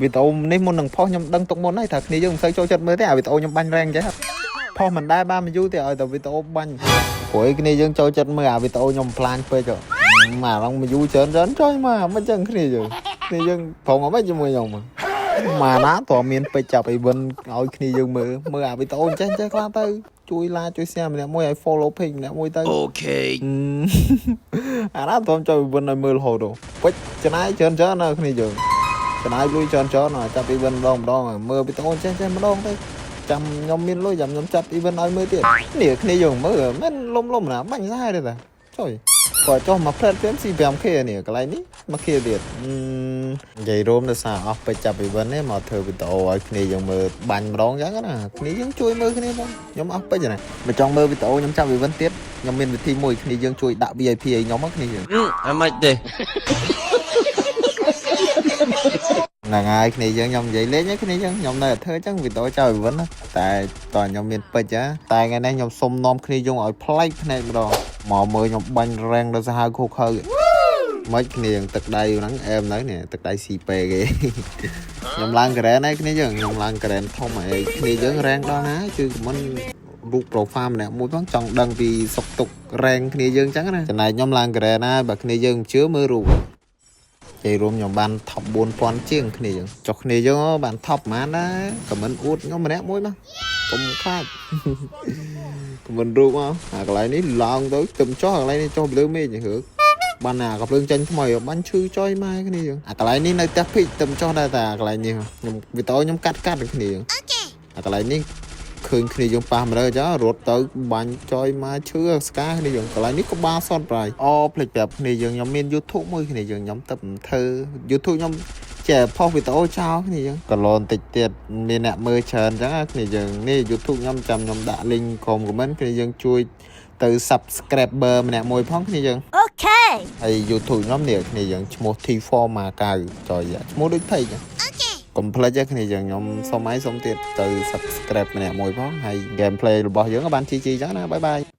វីដេអូនេះមុននឹងផុសខ្ញុំដឹងទុកមុនហើយថាគ្នាយើងមិនសូវចូលចិត្តមើលទេអាវីដេអូខ្ញុំបាញ់ rank ចេះផុសមិនដែរបានមួយយូរទេឲ្យតែវីដេអូបាញ់ព្រោះឯគ្នាយើងចូលចិត្តមើលអាវីដេអូខ្ញុំផ្លាញពេកមកឡងមួយយូរច្រើនច្រើនចុយមកមិនចឹងគ្នាយើងគ្នាយើងប្រងអត់ជាមួយខ្ញុំមកណាតើមានពេជ្រចាប់អីវិនឲ្យគ្នាយើងមើលមើលអាវីដេអូចេះចេះខ្លះទៅជួយ like ជួយ share ម្នាក់មួយឲ្យ follow page ម្នាក់មួយទៅ Okay. អាណាតោះចូលវិនឲ្យមើលរហូតពេជ្រចំណាយច្រើនច្រើនណាគ្នាយើងចំណាយលុយច្រើនច្រើនណាចាប់ event ម្ដងម្ដងមើលវីដេអូចេះចេះម្ដងទៅចាំខ្ញុំមានលុយចាំខ្ញុំចាប់ event ឲ្យមើលទៀតនេះគ្នាយើងមើលមិនលំលំណាបាញ់សាយទេតាចុយគាត់ចុះមកផ្លែតទៀតស៊ី 5K នេះកន្លែងនេះមក K ទៀតនិយាយរួមដោយសារអស់ពេជ្រចាប់ event នេះមកធ្វើវីដេអូឲ្យគ្នាយើងមើលបាញ់ម្ដងចឹងណាគ្នាយើងជួយមើលគ្នាបងខ្ញុំអស់ពេជ្រណាបើចង់មើលវីដេអូខ្ញុំចាប់ event ទៀតខ្ញុំមានវិធីមួយគ្នាយើងជួយដាក់ VIP ឲ្យខ្ញុំគ្នាយើង អាម៉េចទេ ហ្នឹងហើយគ្នាយើងខ្ញុំនិយាយលេងហ្នឹងគ្នាយើងខ្ញុំនៅតែធ្វើអញ្ចឹងវីដេអូចោលវិនណាតែតើខ្ញុំមានពេជ្រតែថ្ងៃនេះខ្ញុំសុំនាំគ្នាយើងឲ្យប្លែកភ្នែកម្ដងមកមើលខ្ញុំបាញ់ rank ដល់សាហាវខូខើមិនគ្នាយើងទឹកដៃហ្នឹងអែមហ្នឹងនេះទឹកដៃ CP គេខ្ញុំឡើង grand ហើយគ្នាយើងខ្ញុំឡើង grand ធំហើយគ្នាយើង rank ដល់ណាជួយ comment រូប profile ម្នាក់មួយផងចង់ដឹងពីសុខទុក្ខ rank គ្នាយើងអញ្ចឹងណាចំណែកខ្ញុំឡើង grand ហើយបើគ្នាយើងមិនជឿមើលរូប និយាយរួមខ្ញុំបាន top 4000ជាងគ្នាយើងចុះគ្នាយើងបាន top ប៉ុន្មានដែរ comment អួតខ្ញុំម្នាក់មួយមកកុំខ្លាច comment រូបមកអាកន្លែងនេះឡើងទៅទៅចុះអាកន្លែងនេះចុះលើមេឃរឿងបានអាកាភ្លើងចាញ់ថ្មីបាញ់ឈឺចុយម៉ែគ្នាយើងអាកន្លែងនេះនៅផ្ទះភិកទៅចុះដែរតែអាកន្លែងនេះខ្ញុំវីដេអូខ្ញុំកាត់កាត់គ្នាយើងអាកន្លែងនេះឃើញគ្នាយើងប៉ះមកលើចារត់ទៅបាញ់ចុយមកឈឺស្កាគ្នាយើងកន្លែងនេះក៏បាសតប្រៃអូភ្លេចប្រាប់គ្នាយើងខ្ញុំមាន YouTube មួយគ្នាយើងខ្ញុំទៅធ្វើ YouTube ខ្ញុំចេះផុសវីដេអូចោលគ្នាយើងកឡនតិចទៀតមានអ្នកមើលច្រើនអញ្ចឹងណាគ្នាយើងនេះ YouTube ខ្ញុំចាំខ្ញុំដាក់ link ក្រោម comment គ្នាយើងជួយទៅ subscriber ម្នាក់មួយផងគ្នាយើង Okay. ហើយ YouTube ខ្ញុំនេះគ្នាយើងឈ្មោះ T4 Macau ចុយឈ្មោះដូច page កុំភ្លេចទេគ្នាយើងខ្ញុំសុំឲ្យសុំទៀតទៅ subscribe ម្នាក់មួយផងហើយ gameplay របស់យើងក៏បាន GG អញ្ចឹងណាbye bye.